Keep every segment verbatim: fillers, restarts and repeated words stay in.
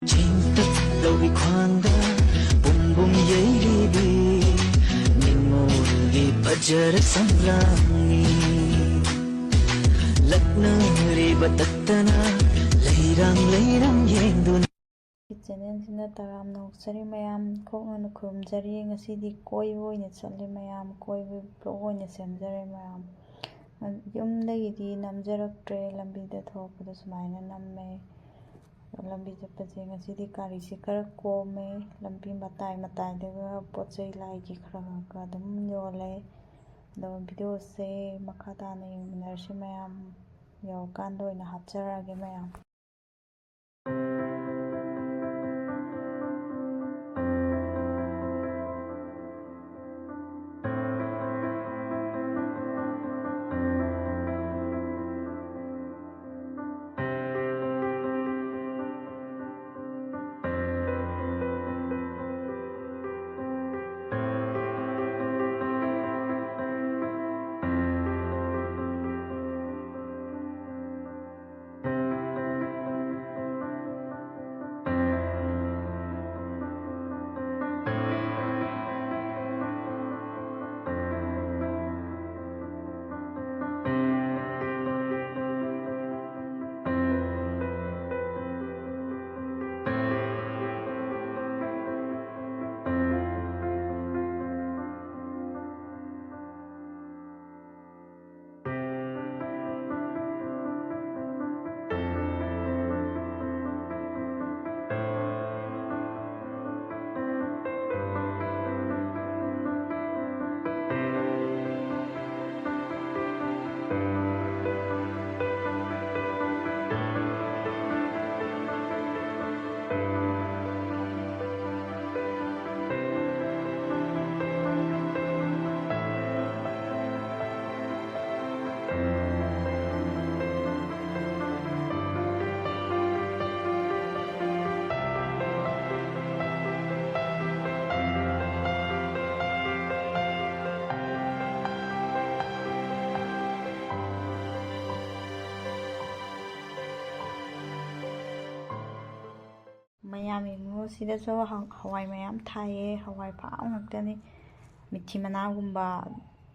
ꯆꯦꯡꯇꯛ ꯂꯧꯏ ꯈ꯭ꯋꯥꯡꯗ ꯄꯨꯝ ꯄꯨꯝ ꯌꯩꯔꯤꯕꯤ ꯅꯤꯡꯉꯣꯜꯒꯤ ꯐꯖꯔ ꯁꯝꯂꯥꯡꯅꯤ꯫ ꯂꯛꯅꯔꯤꯕ ꯇꯠꯇꯅ ꯂꯩꯔꯥꯡ ꯂꯩꯔꯥꯡ ꯌꯦꯡꯗꯨꯅ꯫ ꯆꯦꯅꯦꯜꯁꯤꯅ ꯇꯔꯥꯝꯅ ꯑꯣꯛꯆꯔꯤ ꯃꯌꯥꯝ, ꯈꯣꯡꯅ ꯈꯨꯔꯨꯝꯖꯔꯤ꯫ ꯉꯁꯤꯗꯤ ꯀꯣꯏꯕ ꯑꯣꯏꯅ ꯆꯠꯂꯤ ꯃꯌꯥꯝ, ꯀꯣꯏꯕ ꯕ꯭ꯂꯣꯛ ꯑꯣꯏꯅ ꯁꯦꯝꯖꯔꯦ ꯃꯌꯥꯝ꯫ ꯌꯨꯝꯗꯒꯤꯗꯤ ꯅꯝꯖꯔꯛꯇ꯭ꯔꯦ, ꯂꯝꯕꯤꯗ ꯊꯣꯛꯄꯗ ꯁꯨꯃꯥꯏꯅ ꯅꯝꯃꯦ꯫ ꯂꯝꯕꯤ ꯆꯠꯄꯁꯦ ꯉꯁꯤꯗꯤ ꯒꯥꯔꯤꯁꯦ ꯈꯔ ꯀꯣꯝꯃꯦ꯫ ꯂꯝꯕꯤ ꯃꯇꯥꯏ ꯃꯇꯥꯏꯗꯒ ꯄꯣꯠ ꯆꯩ ꯂꯥꯏꯒꯤ ꯈꯔ ꯈꯔ ꯑꯗꯨꯝ ꯌꯣꯜꯂꯦ꯫ ꯑꯗꯣ ꯚꯤꯗꯤꯑꯣꯁꯦ ꯃꯈꯥ ꯇꯥꯅ ꯌꯦꯡꯃꯤꯟꯅꯔꯁꯤ ꯃꯌꯥꯝ꯫ ꯌꯧꯔꯀꯥꯟꯗ ꯑꯣꯏꯅ ꯍꯥꯞꯆꯔꯛꯑꯒꯦ ꯃꯌꯥꯝ꯫ ꯃꯌꯥꯝ ꯌꯦꯡꯉꯨ, ꯁꯤꯗꯁꯨ ꯍ-, ꯍꯋꯥꯏ ꯃꯌꯥꯝ ꯊꯥꯏꯌꯦ꯫ ꯍꯋꯥꯏ ꯐꯥꯝ ꯉꯥꯛꯇꯅꯤ꯫ ꯃꯤꯊꯤ ꯃꯅꯥꯒꯨꯝꯕ,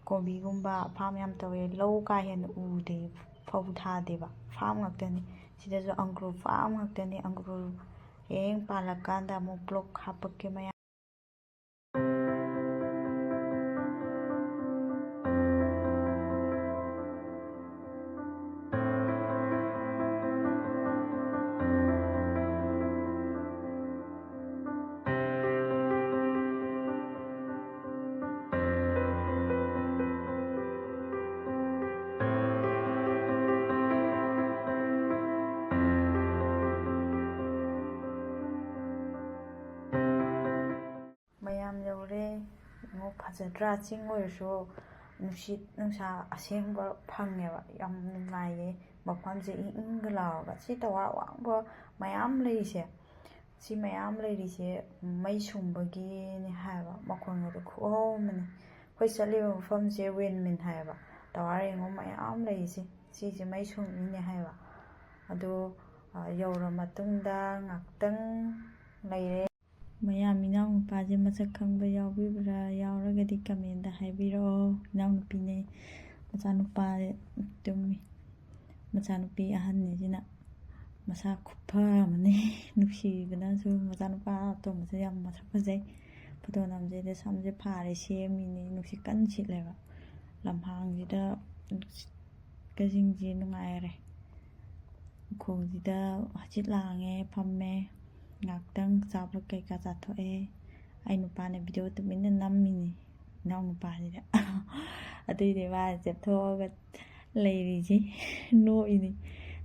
ꯀꯣꯕꯤꯒꯨꯝꯕ ꯐꯥꯝ ꯌꯥꯝ ꯇꯧꯋꯦ꯫ ꯂꯧ ꯀꯥ ꯍꯦꯟꯅ ꯎꯗꯦ, ꯐꯧ ꯊꯥꯗꯦꯕ, ꯐꯥꯝ ꯉꯥꯛꯇꯅꯤ꯫ ꯁꯤꯗꯁꯨ ꯑꯪꯒ꯭ꯔꯨ ꯐꯥꯝ ꯉꯥꯛꯇꯅꯤ꯫ ꯑꯪꯒ꯭ꯔꯨ ꯍꯌꯦꯡ ꯄꯥꯜꯂꯀꯥꯟꯗ ꯑꯃꯨꯛ ꯕ꯭ꯂꯣꯛ ꯍꯥꯞꯄꯛꯀꯦ ꯃꯌꯥꯝ꯫ ꯃꯌꯥꯝ ꯌꯧꯔꯦ꯫ ꯌꯦꯡꯉꯣ, ꯐꯖꯗ꯭ꯔꯥ? ꯆꯤꯡ ꯑꯣꯏꯔꯁꯨ ꯅꯨꯡꯁꯤꯠ ꯅꯨꯡꯁꯥ ꯑꯁꯦꯡꯕ ꯐꯪꯉꯦꯕ꯫ ꯌꯥꯝ ꯅꯨꯡꯉꯥꯏꯌꯦ꯫ ꯃꯐꯝꯁꯦ ꯏꯪ ꯏꯪꯒ ꯂꯥꯎꯔꯒ꯫ ꯁꯤ ꯇꯋꯥꯔ ꯑꯋꯥꯡꯕ ꯃꯌꯥꯝ ꯂꯩꯔꯤꯁꯦ, ꯁꯤ ꯃꯌꯥꯝ ꯂꯩꯔꯤꯁꯦ ꯃꯩ ꯁꯨꯡꯕꯒꯤꯅꯦ ꯍꯥꯏꯕ꯫ ꯃꯈꯣꯟꯒꯗꯣ ꯈꯨꯍꯧ ꯑꯃꯅꯤ꯫ ꯑꯩꯈꯣꯏ ꯆꯠꯂꯤꯕ ꯃꯐꯝꯁꯦ ꯋꯤꯟꯃꯤꯟ ꯍꯥꯏꯌꯦꯕ꯫ ꯇꯋꯥꯔ ꯌꯦꯡꯉꯣ, ꯃꯌꯥꯝ ꯂꯩꯔꯤꯁꯦ꯫ ꯁꯤꯁꯦ ꯃꯩ ꯁꯨꯡꯏꯅꯦ ꯍꯥꯏꯕ꯫ ꯑꯗꯣ, ꯑ, ꯌꯧꯔ ꯃꯇꯨꯡꯗ ꯉꯥꯛꯇꯪ ꯂꯩꯔꯦ꯫ ꯃꯌꯥꯝ, ꯏꯅꯥꯎꯅꯨꯄꯥꯁꯦ ꯃꯁꯛ ꯈꯪꯕ ꯌꯥꯎꯕꯤꯕ꯭ꯔꯥ? ꯌꯥꯎꯔꯒꯗꯤ ꯀꯃꯦꯟꯗ ꯍꯥꯏꯕꯤꯔꯛꯑꯣ꯫ ꯏꯅꯥꯎꯅꯨꯄꯤꯅꯦ, ꯃꯆꯥꯅꯨꯄꯥ ꯇꯨꯝꯃꯤ꯫ ꯃꯆꯥꯅꯨꯄꯤ ꯑꯍꯟꯅꯤꯁꯤꯅ ꯃꯁꯥ ꯈꯨꯐ ꯑꯃꯅꯤ꯫ ꯅꯨꯡꯁꯤꯕꯅꯁꯨ꯫ ꯃꯆꯥꯅꯨꯄꯥ ꯑꯇꯣꯝꯕꯁꯦ ꯌꯥꯝ ꯃꯁꯛ ꯐꯖꯩ꯫ ꯐꯣꯇꯣ ꯅꯝꯁꯦꯗ ꯁꯝꯁꯦ ꯐꯥꯔꯦ ꯁꯦꯝꯃꯤꯅꯤ꯫ ꯅꯨꯡꯁꯤꯠ ꯀꯟꯅ ꯁꯤꯠꯂꯦꯕ꯫ ꯂꯝꯍꯥꯡꯁꯤꯗ ꯅꯨꯡꯁꯤꯠꯀꯁꯤꯡꯁꯦ ꯅꯨꯡꯉꯥꯏꯔꯦ꯫ ꯎꯈꯣꯡꯁꯤꯗ ꯍꯆꯤꯠ ꯂꯥꯡꯉꯦ, ꯐꯝꯃꯦ꯫ ꯉꯥꯛꯇꯪ ꯆꯥꯕ ꯀꯩꯀꯥ ꯆꯥꯊꯣꯛꯑꯦ꯫ ꯑꯩ ꯅꯨꯄꯥꯅ ꯚꯤꯗꯤꯑꯣ ꯇꯨꯃꯤꯟꯅ ꯅꯝꯃꯤꯅꯤ, ꯏꯅꯥꯎ ꯅꯨꯄꯥꯁꯤꯗ꯫ ꯑꯗꯨꯏꯅꯦ ꯃꯥꯅ ꯆꯦꯞꯊꯣꯛꯑꯒ ꯂꯩꯔꯤꯁꯤ, ꯅꯣꯛꯏꯅꯤ꯫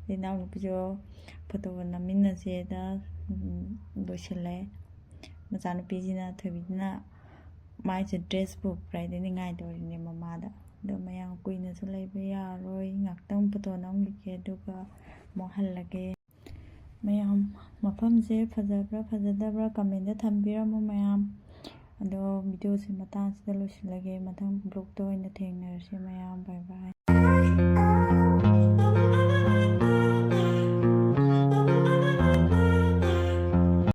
ꯑꯗꯩ ꯏꯅꯥꯎꯅꯨꯄꯤꯁꯨ ꯐꯣꯇꯣꯒ ꯅꯝꯃꯤꯟꯅꯁꯦꯗ, ꯎꯝ, ꯂꯣꯏꯁꯤꯜꯂꯦ꯫ ꯃꯆꯥꯅꯨꯄꯤꯁꯤꯅ, ꯊꯣꯏꯕꯤꯁꯤꯅ ꯃꯥꯏꯁꯦ ꯗ꯭ꯔꯦꯁ ꯄꯨꯔꯛꯄ꯭ꯔꯥ ꯍꯥꯏꯗꯤ ꯅꯤꯡꯉꯥꯏ ꯇꯧꯔꯤꯅꯦ ꯃꯃꯥꯗ꯫ ꯑꯗꯣ ꯃꯌꯥꯝ ꯀꯨꯏꯅꯁꯨ ꯂꯩꯕ ꯌꯥꯔꯣꯏ, ꯉꯥꯛꯇꯪ ꯐꯣꯇꯣ ꯅꯝꯈꯤꯒꯦ, ꯑꯗꯨꯒ ꯑꯃꯨꯛ ꯍꯜꯂꯒꯦ꯫ ꯃꯌꯥꯝ, ꯃꯐꯝꯁꯦ ꯐꯖꯕ꯭ꯔꯥ ꯐꯖꯗꯕ꯭ꯔꯥ ꯀꯃꯦꯟꯗ ꯊꯝꯕꯤꯔꯝꯃꯣ ꯃꯌꯥꯝ꯫ ꯑꯗꯣ ꯚꯤꯗꯤꯑꯣꯁꯦ ꯃꯇꯥꯡꯁꯤꯗ ꯂꯣꯏꯁꯤꯜꯂꯒꯦ꯫ ꯃꯊꯪ ꯕ꯭ꯂꯣꯛꯇ ꯑꯣꯏꯅ ꯊꯦꯡꯅꯔꯁꯦ ꯃꯌꯥꯝ꯫ ꯕꯥꯏ ꯕꯥꯏ꯫